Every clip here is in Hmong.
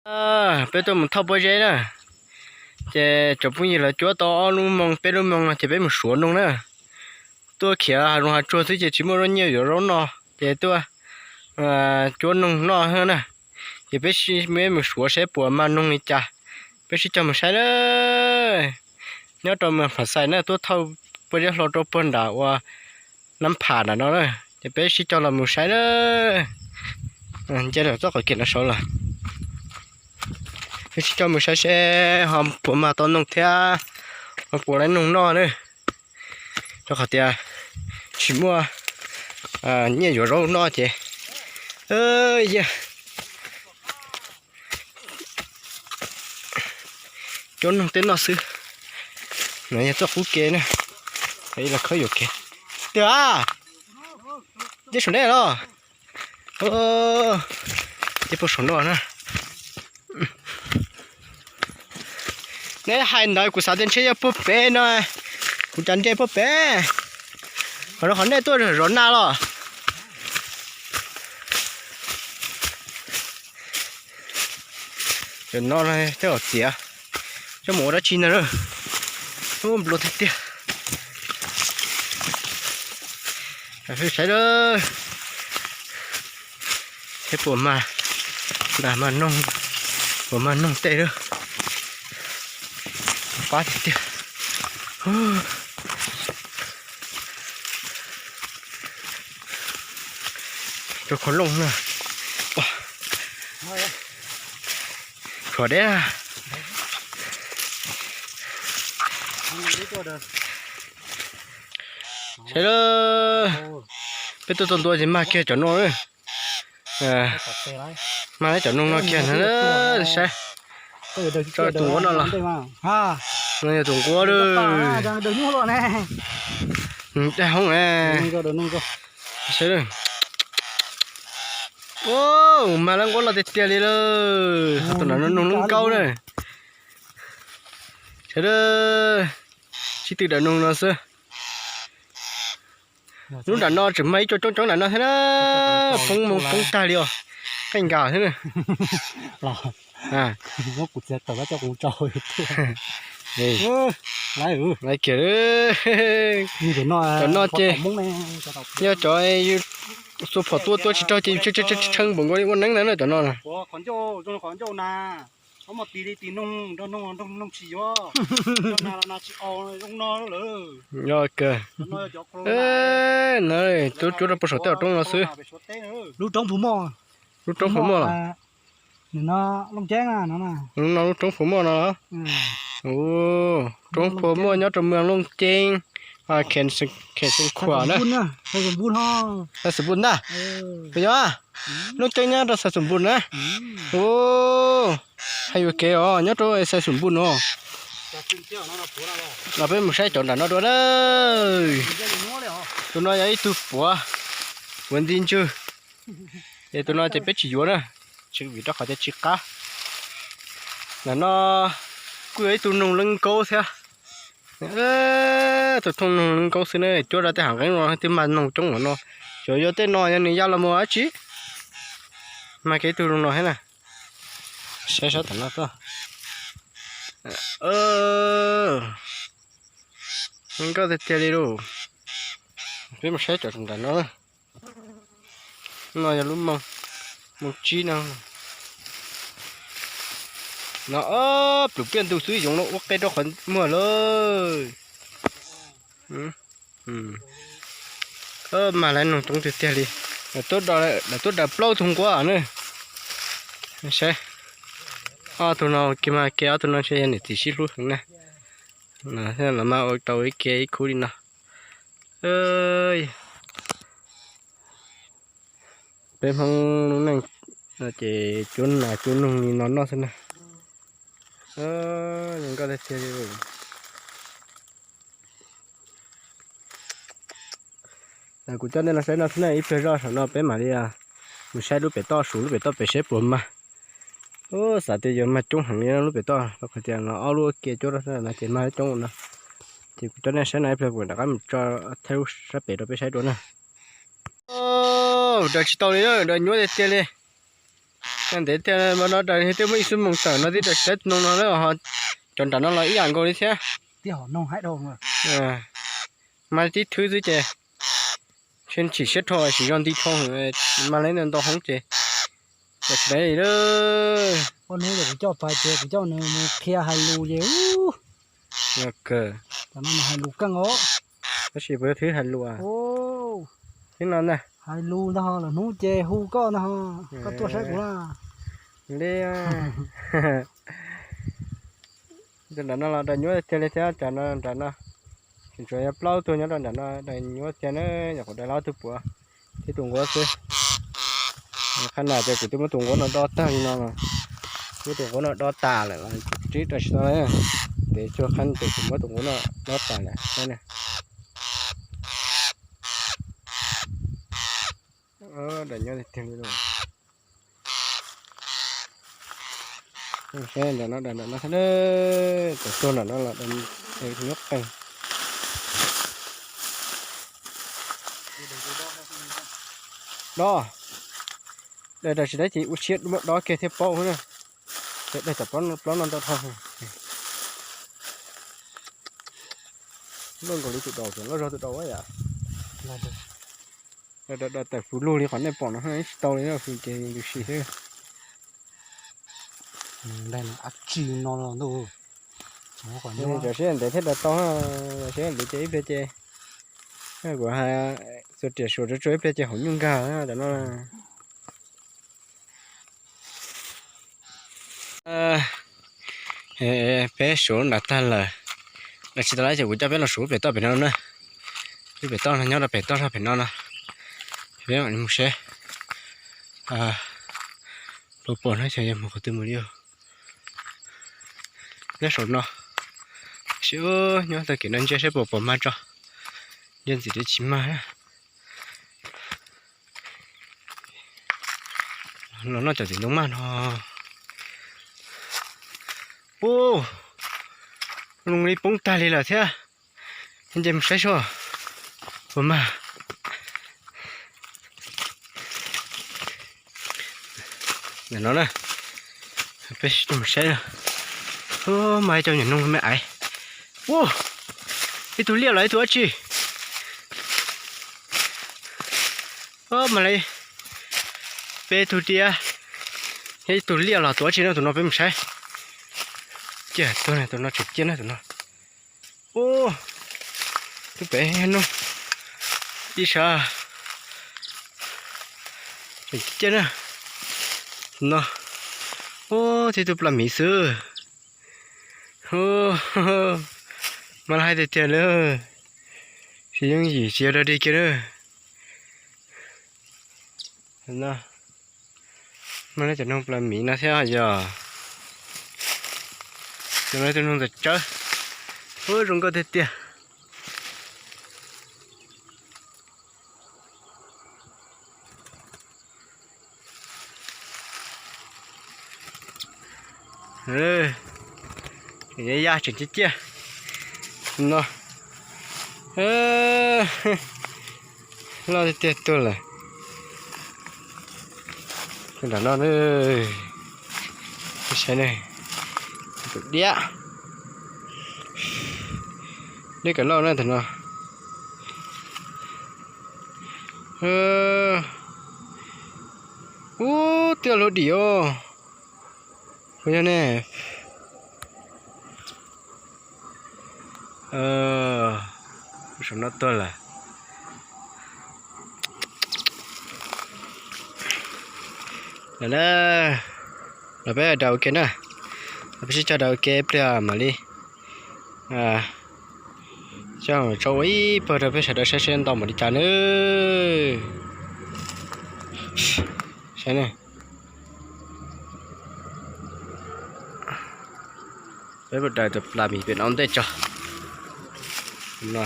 Peb tuaj mus thauj pob zeb na, ces cov phooj ywg lawv cuab tau ob lub moos peb lub moos no ces peb mus suav noog na. Tuaj khiav hav zoov hav tsuag xwb ces tsis muaj zaub nyiaj yuav zaub noj ces tuaj cuab noog noj na. Ces peb mus suav saib puas mag noog li cas, peb sib cog mus saib na. Nyob rau mas Pham Xais na, tuaj thauj pob zeb hlo rau puag nram ua Nab Pham nram no na, ces peb sib cog los mus saib na. Nce los txoj qhov kev no saud los, peb sib cog mus saib seb ho puas mag tau noog thiab ho puas laiv noog noj na. Rau qhov tias tsis muaj nyiaj yuav zaub noj ces, yog cuab noog tej noj xwb. No yog txoj qub kev na, ib los khawb yuam kev. Tiag, nce saum no los, nce puag saum no na. Neb hais ntawd kuv xav tias ntshe yog puag pem no, kuv cas nce puag pem. Qhov no qhov nej tuaj zov nag los? Cov no tej zaum tiav, coj mus ua dab tsi ntag. Nplua tiag tiag. Saib, thiab puas mag, mag noog, puas mag noog tej lawm. Pab tiag tiag. Rau khov looj na. Khuam deb. Saib, peb tuaj txog ntua ces mag kiag cov no. Mag cov noog no kiag na, saib. Tso tus nquab no los. No yog tus nquab lawm. Dag hoob. Saib, mag lab nquab loj tiag tiag li lawm. Tus nram no noog lub nkaub na. Saib, sib tw nram noog no xwb. Lub nram no tseem mag ib co coob coob nram no thiab na. Poob moo poob tag li os. Qeej nkas thiab na. Laiv kiag. Cov no ces yog cov xuas phom tua tua tsis raug ces yus tshee npaum nkaus li ua neeb na cov no. Yog kawg. No tub cuab rau puag saum tej roob no xwb. Lub roob puas muaj los? No lub roob puas muaj no los? Roob puas muaj nyob rau moos Looj Ceeb, Khees Khuam na. Xais Xum Npus ntag. Puas yog? Looj Ceeb nyob rau Xais Xum Npus na. Hais yuam kev os, nyob rau Xais Xum Npus no. Los peb mus saib cov nram no dua na. Tus no yog ib tug puav, puav ntxi ntswg. Es tus no ces peb tsis yuav na, tsis vim rau qhov tias tsis qab. Nram no kuj yog ib tug noog lub nkaub thiab. Tus thooj noog lub nkaub xwb ne, cuab rau tej hav nqeeb no twb mag noog coob ua no. Xyov yuav tej no yog nws ya los mus dab tsi. Mag kiag ib tug zoo no thiab na. Saib sab tom no xwb. Nkauj tiag tiag li lauj. Peb mus saib cov nram no. No yog lub moos, moos tsib no. No plum piaj ntug xwb, yoov no ua qe rau qhov muag lawm. Mag laiv noog coob tiag tiag li. Lawv tuaj daws plaub tug nquab na. Saib, ob tug no kiag mas kiag, ob tug no ntshe yog niam txiv sib hlub heev na. Los mas ua tau ib ke ib khub li no. Peb Hmoob lub neej ces cuab nas cuab noog li no noj xwb na. Zoo nkauj tiag tiag li. Kuv coj nej los saib no xwb na, ib pliag zoj saum no peb mam li mus saib lub pem toj, suav lub pem toj pem saib puas mag. Ub, xav tias yuav mag coob heev li lub pem toj, rau qhov tias no ob lub ke cuab rau no ces mag coob no. Ces kuv coj nej saib no ib pliag kuv rov qab mus tso thaij lub sab pem rau peb saib dua na. Daws tsis tau li, daws nyuaj tiag tiag li. Ntev tiag, mas no raws twb muaj ib xuab moos tawm no twb raws tsis tau noog no lawm, cov nram no los ib yam nkaus li thiab. Mas tib thwb xwb ces tshwm siab dhau, tsis zoo nti dhau, mas lawv ntau hoob ces raws tsis tau li. Ua hnub kuv coj pais ces kuv coj nws mus qhia hais lus ces ub, tam no nws hais lus keej os. Tab sis puas yog thwb hais lus? Thwb no ntag. Hais lus ntag, lwm hnub ces hu koj ntag, koj tuaj saib kuv na. Li, nram no los daim nyuaj tiag li thiab, cov no nram no. Tseem tshuav yog plaub tug nyob rau nram no, daim nyuaj tiag na, nyuam qhuav daim ob tug puav thiab tus nquab xwb. Qhab na ces kuv twb muab tus nquab no do tag li no, muab tus nquab no do tas lawm los kuv rub rau tsis tau. Ntev cuag qhab ces kuv muab tus nquab no do tas lawm. Daim nyuaj tiag li. Saib nram no, nram no, cov tuag nram no los nyuaj qees. Do, daim tsis dab ces ua siab muab do kiag thiaj paub na. Ces daim tom plaub no do dhau. Loj nkaus li tus daus, loj zog tus daus yam. Do tawm fuv lug li qhov nej pom no tsis tau li, ces yus sim xwb. Ab tsi no los ntuj, cov siab ntev thiaj do tau, siab ntev ces ib pliag ces kuv txua riam suav tsuag tsuag ib pliag ces hauv nyuj nkag cov no. Peb suav nram tag lawm, tsis tau lawm ces kuv coj peb los suav pem toj pem no na. Peb pem toj no nyob rau pem toj rau pem no no. Peb mam li mus seb puas pom no, xyov yog mus qhov twg mus li. Nyob saum no, tab sis nyob tag kev no ntsia seb puas pom mag tso. Ntsia ntxim li tsis mag. Los noj cov txiv ntoo maj no. Ub, zoo li poob tag li lawm thiab. Nce mus saib seb puas mag. Ntawm no na, peb mus saib na. Ub, mag ib co nyuam noog me aiv. Ub, ib tug liaj los ib tug dab tsi. Ub, mag li peb tug diab thiab ib tug liaj los tus dab tsi no, tus no peb mus saib. Ciaj tuag, tus no tseem ciaj na tus no. Ub, tub pem no ib sab tseem ciaj na. No, ub, tib tug plas miv xwb. Ub, mas laj hais tiag tiag li, tsis yooj yim tsis yog dog dig kiag na. Mas cov noog plas miv no thiab yog, cov no tus noog ntxawm tsawb. Ub, zoo nkauj tiag tiag. Ya ya tseem ciaj ciaj no. Loj tiag tiag tuag lawm. Nram no, saib ne, tus diab, deb kawg loj na tus no. Ub, twb luaj dim os. Puas yog ne? Saum no tuag lawm. Lawm na, los peb daws ua ke na, los peb sib cog daws ua ke ib pliag mam li coj tso ua ib pawg rau peb sawv daws saib seb ntau npaum li cas nawb. Saib ne, peb mus daws tus plas miv pem no ntej tso. No,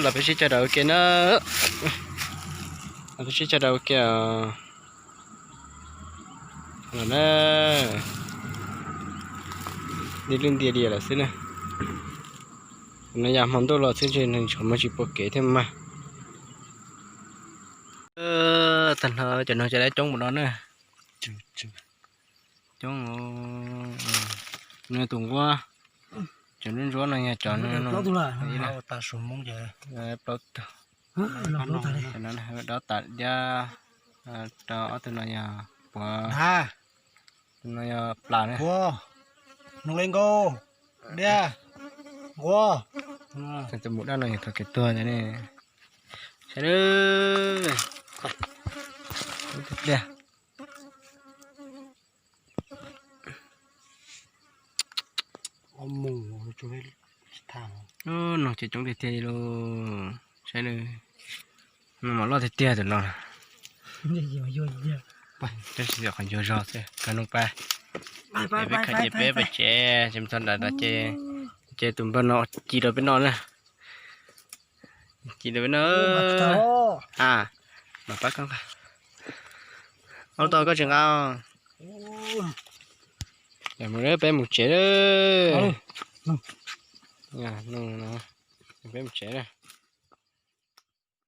los peb sib cog daws ua ke na, los peb sib cog daws ua ke. Los na, nti lwj nti diav lawm xwb na. No yog hmo ntuj los xwb ntshe nws tshuav mus tsis pom kev thiab mas. Tag nrho cov noog ces lawv coob mus no na. Coob, nws tus nquab, cov ntsuab ntsuab no yog cov no. Plaub tug, dob tas diab, rau ob tug no yog puav, tus no yog plas na. Noog le nkauj, diab, nquab. Tus mus dab no yog thaum kev tuag ntawd ne. Saib tiag. Noog ces coob tiag tiag li lauj. Saib no, mam loj tiag tiag tus no. Tab sis qhov ncua zog xwb, kawg noog pab. Peb khaws ces peb pem tsev, ces mus txog nram ces, ces tus npawg no ci rau peb noj na. Ci rau peb noj. A, mam pab koj nqa. Ua tau koj tsis nqa. Mus, peb mus tsev. Peb mus tsev.